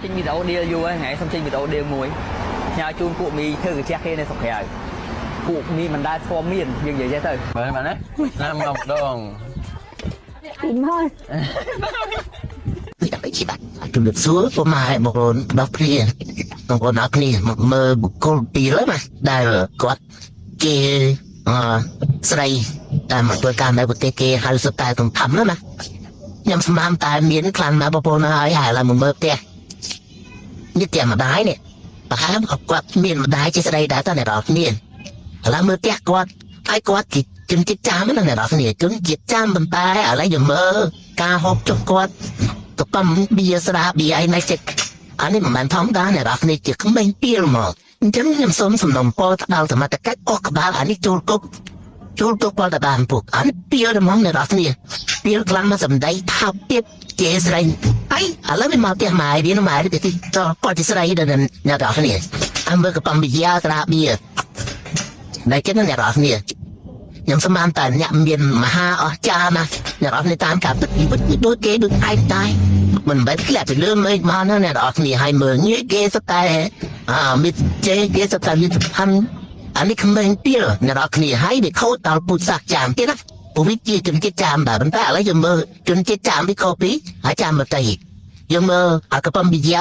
ចេញវីដេអូដៀលយូរហើយថ្ងៃសុំចេញវីដេអូដៀលមួយផ្ញើជូនពួកមីធ្វើកាជះគេនៅស្រុកក្រៅពួកមីមិនដែលស្គាល់មានយើងនិយាយចេះទៅ មើលបានណាណាមកម្ដង ពីមក ជំរាបសួរពុកម៉ែបងប្អូនដល់គ្នាបងប្អូនអរគ្នាមកមើលបុគ្គលពីរណាដែលគាត់ជាអឺស្រីដែលមកធ្វើការនៅប្រទេសគេហៅសុទ្ធតែកំខំណាខ្ញុំស្មានតែមានខ្លាំងណាស់បងប្អូនហើយហើយឡើងមកមើលផ្ទះនេះផ្ទះម្ដាយនេះប្រហែលគាត់មានម្ដាយជាស្រីដែរតើអ្នកនរគ្នាឥឡូវមើលផ្ទះគាត់ហើយគាត់ជាជនជាតិចាមណាអ្នកនរគ្នាជនជាតិចាមប៉ុន្តែឥឡូវយើងមើលការហូបចុកគាត់ ក៏កំបៀស្រាបៀអីណៃចិត្តអានេះមិនមែនធម្មតាអ្នកនរគ្នាជាក្មេងពីលមកអញ្ចឹងខ្ញុំសូមសំណូមពរដល់សមត្ថកិច្ចអស់ក្បាលអានេះចូលគុកចូលគុកពលតបានពុកអានេះពីលហ្មងអ្នកនរគ្នាពីលខ្លាំងមកសំដីថោកទៀតជាស្រីហើយឥឡូវវាមកផ្ទះម៉ែវាម៉ែទៅទីតគាត់ជាស្រីដល់អ្នកនរគ្នាអមមើលកំបៀស្រាបៀណៃចិត្តអ្នកនរគ្នាខ្ញុំស្មានតែអ្នកមានមហាអស្ចារ្យណាស់អ្នកនរគ្នាតាមការពិតជីវិតគឺដូចគេដូចឯងដែរមិនមែនធ្លាក់ទៅលើមេឃមកណាអ្នកនរគ្នាឲ្យមើលងាយគេសុទ្ធតែអាមិត្តជេគេសុទ្ធតែមានសំខាន់អានេះក្មេងទៀតអ្នកនរគ្នាឲ្យវាខូចដល់ពុទ្ធសាសន៍ចាមទៀតណាព្រោះវាជាជនជាតិចាមដែរប៉ុន្តែឥឡូវយើងមើលជនជាតិចាមវាខុសពីហើយចាមមកទៅយើងមើលអាកប៉ុមវិយា